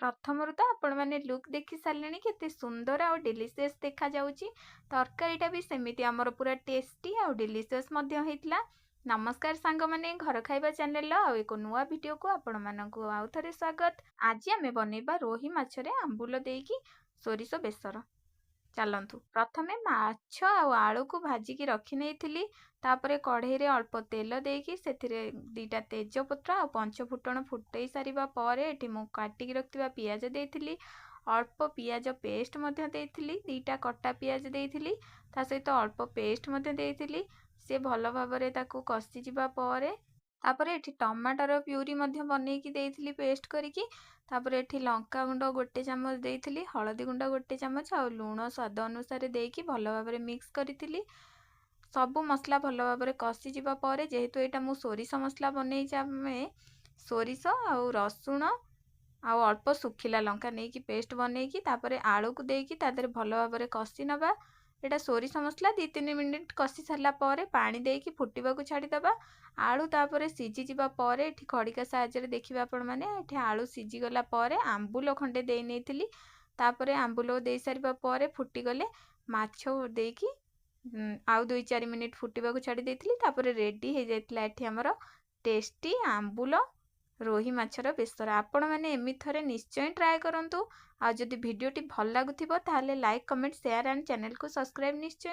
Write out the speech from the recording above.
ପ୍ରଥମରୁ ତ ଆପଣମାନେ ଲୁକ୍ ଦେଖି ସାରିଲେଣି, କେତେ ସୁନ୍ଦର ଆଉ ଡେଲିସିୟସ୍ ଦେଖାଯାଉଛି। ତରକାରୀଟା ବି ସେମିତି ଆମର ପୁରା ଟେଷ୍ଟି ଆଉ ଡେଲିସିୟସ୍ ମଧ୍ୟ ହେଇଥିଲା। ନମସ୍କାର ସାଙ୍ଗମାନେ, ଘର ଖାଇବା ଚ୍ୟାନେଲର ଆଉ ଏକ ନୂଆ ଭିଡ଼ିଓକୁ ଆପଣମାନଙ୍କୁ ଆଉ ଥରେ ସ୍ୱାଗତ। ଆଜି ଆମେ ବନେଇବା ରୋହି ମାଛରେ ଆମ୍ବୁଲ ଦେଇକି ସୋରିଷ ବେସର। ଚାଲନ୍ତୁ, ପ୍ରଥମେ ମାଛ ଆଉ ଆଳୁକୁ ଭାଜିକି ରଖି ନେଇଥିଲି। ତାପରେ କଢ଼େଇରେ ଅଳ୍ପ ତେଲ ଦେଇକି ସେଥିରେ 2ଟା ତେଜପତ୍ର ଆଉ ପଞ୍ଚ ଫୁଟଣ ଫୁଟେଇ ସାରିବା ପରେ ଏଠି ମୁଁ କାଟିକି ରଖିଥିବା ପିଆଜ ଦେଇଥିଲି। ଅଳ୍ପ ପିଆଜ ପେଷ୍ଟ ମଧ୍ୟ ଦେଇଥିଲି, 2ଟା କଟା ପିଆଜ ଦେଇଥିଲି, ତା ସହିତ ଅଳ୍ପ ପେଷ୍ଟ ମଧ୍ୟ ଦେଇଥିଲି। ସେ ଭଲ ଭାବରେ ତାକୁ କଷିଯିବା ପରେ ତାପରେ ଏଠି ଟମାଟର ପ୍ୟୁରି ମଧ୍ୟ ବନେଇକି ଦେଇଥିଲି ପେଷ୍ଟ କରିକି। ତାପରେ ଏଠି ଲଙ୍କାଗୁଣ୍ଡ 1 ଚାମଚ ଦେଇଥିଲି, ହଳଦୀ ଗୁଣ୍ଡ 1 ଚାମଚ ଆଉ ଲୁଣ ସ୍ୱାଦ ଅନୁସାରେ ଦେଇକି ଭଲ ଭାବରେ ମିକ୍ସ କରିଥିଲି। ସବୁ ମସଲା ଭଲ ଭାବରେ କଷିଯିବା ପରେ, ଯେହେତୁ ଏଇଟା ମୁଁ ସୋରିଷ ମସଲା ବନେଇଛି, ଆମେ ସୋରିଷ ଆଉ ରସୁଣ ଆଉ ଅଳ୍ପ ଶୁଖିଲା ଲଙ୍କା ନେଇକି ପେଷ୍ଟ ବନେଇକି ତାପରେ ଆଳୁକୁ ଦେଇକି ତା ଦେହରେ ଭଲ ଭାବରେ କଷି ନେବା। ଏଇଟା ସୋରିଷ ମସଲା 2-3 ମିନିଟ୍ କଷି ସାରିଲା ପରେ ପାଣି ଦେଇକି ଫୁଟିବାକୁ ଛାଡ଼ିଦେବା। ଆଳୁ ତାପରେ ସିଝିଯିବା ପରେ ଏଠି ଖଡ଼ିକା ସାହାଯ୍ୟରେ ଦେଖିବେ ଆପଣମାନେ, ଏଠି ଆଳୁ ସିଝିଗଲା ପରେ ଆମ୍ବୁଲ ଖଣ୍ଡେ ଦେଇ ନେଇଥିଲି। ତାପରେ ଆମ୍ବୁଲ ଦେଇସାରିବା ପରେ ଫୁଟିଗଲେ ମାଛ ଦେଇକି ଆଉ 2-4 ମିନିଟ୍ ଫୁଟିବାକୁ ଛାଡ଼ି ଦେଇଥିଲି। ତାପରେ ରେଡ଼ି ହେଇଯାଇଥିଲା ଏଠି ଆମର ଟେଷ୍ଟି ଆମ୍ବୁଲ ରୋହି ମାଛର ବେସର। ଆପଣମାନେ ଏମିତି ଥରେ ନିଶ୍ଚୟ ଟ୍ରାଏ କରନ୍ତୁ, ଆଉ ଯଦି ଭିଡ଼ିଓଟି ଭଲ ଲାଗୁଥିବ ତାହେଲେ ଲାଇକ୍, କମେଣ୍ଟ, ସେୟାର ଆଣ୍ଡ ଚ୍ୟାନେଲକୁ ସବସ୍କ୍ରାଇବ୍ ନିଶ୍ଚୟ।